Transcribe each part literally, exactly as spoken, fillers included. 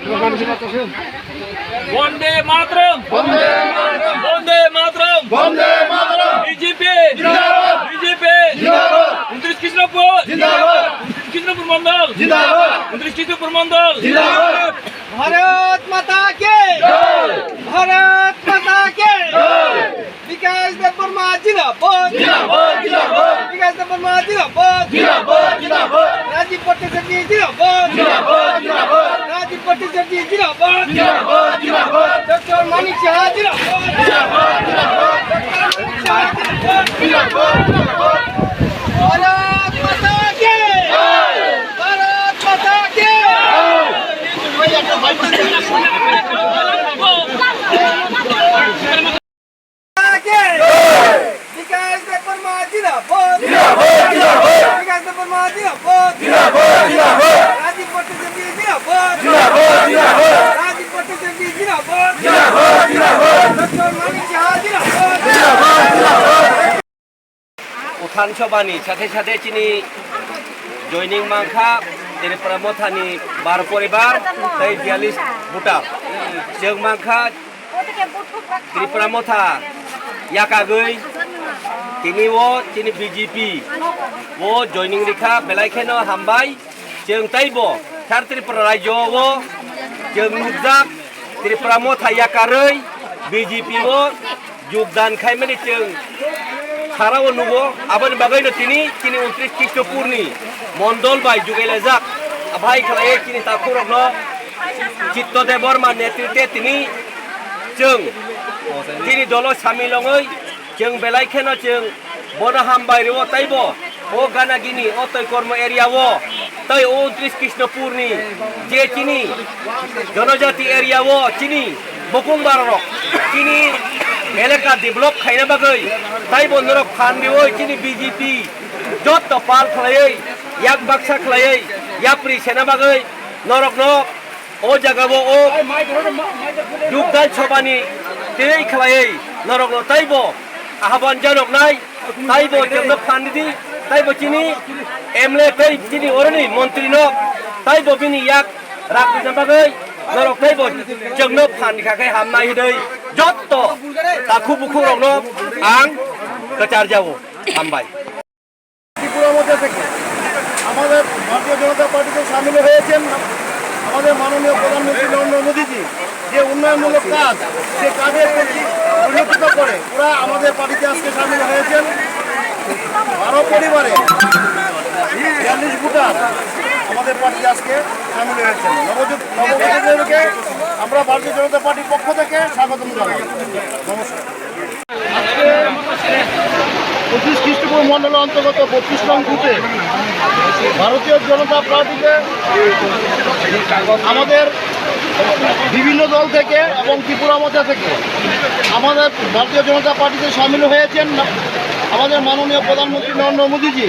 বন্দে মাতরম। বন্দে মাতরম। বন্দে মাতরম। বন্দে মাতরম। বিজেপি। জিন্দাবাদ। বিজেপি। জিন্দাবাদ। ঊনত্রিশ কৃষ্ণপুর। জিন্দাবাদ। ঊনত্রিশ কৃষ্ণপুর মণ্ডল। জিন্দাবাদ। ঊনত্রিশ কৃষ্ণপুর মণ্ডল। জিন্দাবাদ। ভারত মাতা কি। জয়। ভারত মাতা কি। জয়। বিকাশ দেববর্মা জিন্দাবাদ। জিন্দাবাদ, জিন্দাবাদ। বিকাশ দেববর্মা জিন্দাবাদ। জিন্দাবাদ, জিন্দাবাদ। রাজীব ভট্টাচার্য জিন্দাবাদ। জিন্দাবাদ, জিন্দাবাদ। রাজীব ভট্টাচার্য জিন্দাবাদ। জিন্দাবাদ, জিন্দাবাদ। ডক্টর মানিক সাহা জিন্দাবাদ। জিন্দাবাদ, জিন্দাবাদ। ডক্টর মানিক সাহা জিন্দাবাদ। জিন্দাবাদ, জিন্দাবাদ। ভারত মাতা কি। জয়। ভারত মাতা কি। জয়। বিকাশ দেববর্মা জিন্দাবাদ। জিন্দাবাদ, জিন্দাবাদ। বিকাশ দেববর্মা জিন্দাবাদ। জিন্দাবাদ, জিন্দাবাদ। রাজীব ভট্টাচার্য জিন্দাবাদ। জিন্দাবাদ, জিন্দাবাদ। রাজীব ভট্টাচার্য জিন্দাবাদ। জিন্দাবাদ, জিন্দাবাদ। ডক্টর মানিক সাহা জিন্দাবাদ। জিন্দাবাদ, জিন্দাবাদ। Uthan Sobha ni sathe sathe chini joining mankha Tripura Motha ni baro poribar tei biyalish voter. Chwng mankha Tripura Motha yakagwi tini o chini B J P o joining rikha, belai kheno hambai. Chwng teibo Thar Tripura rajyo o chwng nukjak Tripura Motha yakarwi B J P o jogdan khaimani chwng sara o nugo. Aboni bagwino tini chini ঊনত্রিশ Khristopurni mondol bai jugailajak. Abai khlaiwi chini takhukrokno Chitto Debbarma netritwe tini chwng chini dolo samil wngwi chwng belai kheno chwng bono hambai rwo teibo o Ganagini o Toikormo area o tei o ঊনত্রিশ Khristopurni je chini Jonojati area o chini bukung barorok chini elaka develop khaina bagwi teibo norok phan riwi chini B J P jotto pal khlaiwi yak baksa khlaiwi yapri sena bagwi norokno o jaga o o Jogdan Sobha ni tei khlaiwi norokno teibo ahban janoknai, teibo chwngno phan ridi, teibo chini M L A tei chini oroni montri no teibo bini yak rak rina bagwi norok teibo chwngno phan rikha khe hamnai hwnwi jotto takhu bukhu rokno ang kwchar jao. Hambai. Tripura মথা থেকে আমাদের ভারতীয় জনতা পার্টিতে সামিল হয়েছেন আমাদের মাননীয় প্রধানমন্ত্রী নরেন্দ্র মোদীজি। যে উন্নয়নমূলক কাজ, সে কাজের প্রতি পরিলক্ষিত করে ওরা আমাদের পার্টিতে আজকে সামিল হয়েছেন। বারো পরিবারে বিয়াল্লিশ ভোটার আমাদের পার্টিতে আজকে সামিল হয়েছেন। নবযুগ নবগঠিত আমরা ভারতীয় জনতা পার্টির পক্ষ থেকে স্বাগতম জানাই। নমস্কার। আজকে পঁচিশ খ্রিস্টপূর্ব মণ্ডলের অন্তর্গত বত্রিশ নং বুথে ভারতীয় জনতা পার্টিতে আমাদের বিভিন্ন দল থেকে এবং ত্রিপুরা মথা থেকে আমাদের ভারতীয় জনতা পার্টিতে সামিল হয়েছেন আমাদের মাননীয় প্রধানমন্ত্রী নরেন্দ্র মোদীজি।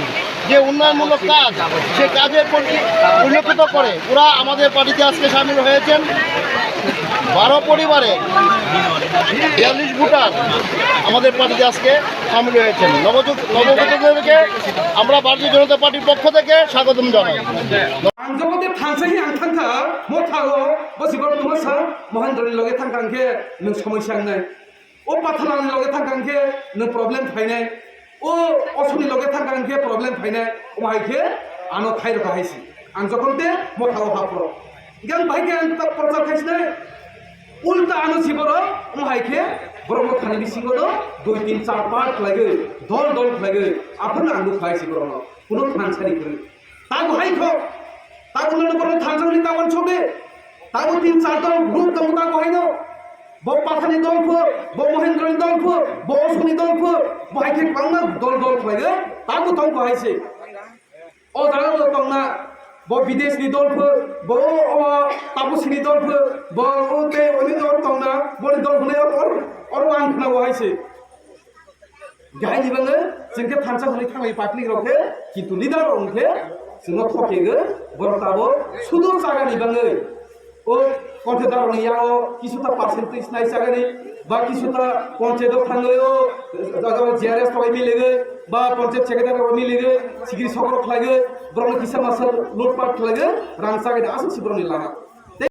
যে উন্নয়নমূলক কাজ, সে কাজের প্রতি পরিলক্ষিত করে ওরা আমাদের পার্টিতে আজকে সামিল হয়েছেন। বারো পরিবারে বিয়াল্লিশ ভোটার আমাদের পার্টিতে আজকে সামিল হয়েছেন। নবযুগ নবগঠিত থেকে আমরা ভারতীয় জনতা পার্টির পক্ষ থেকে স্বাগতম জানাই। Ang jogo de thansa hi ang thangkha, mo thago, bo si borok tuma sa, Mohendro ni loge thangkha ang khe nwng somoi sa wngnai. O Patharani loge thangkha hwnkhe nwng problem phainai, o Osoni loge thangkha hwnkhe problem phainai, omo hai khe ano thai rwkha hai se. Ang jokhon te motha o hapro. Hwnkhe ang bahai khe ang ta prochar khai sinai. Ulta ano si borok, omo hai khe borok mothani bisingo no dui tin char part khlaiwi, dol dol khlaiwi, aphuru ang nukha hai se borokno. Kuno thansani kwrwi. Tabuk hai kho, tabuk nono borok thansa hwnwi ta uansuk di. Tabuk tin char dol group tongo tabuk haino. Bo Pathani dol pho, bo Mohendroni dol pho, bo Osoni dol pho, bo hai khe kwbangma dol dol khlaiwi tabuk tong kho hai se. O jaga bo tongna, bo Bideshni dol pho, bo o Tapusini dol pho, bo o tei oni dol tongna, boni dol hwnwi oro, oro ang khna o hai se. Gaini bangwi chwng khe thansa hwnwi thanglai public rok khe, kintu leader rok hwnkhe chwngno thokegwi borok tabuk sudu chagani bangwi o contractor rokni yago kisuta percentage nai chagani ba kisuta panchayat o thangwi o jaga o G R S rok miligwi ba panchayat secretary rok miligwi sigiri sokro khlaiwi borokno kisa masa lutpat khlaiwi rang chagani aswk se borokni lama.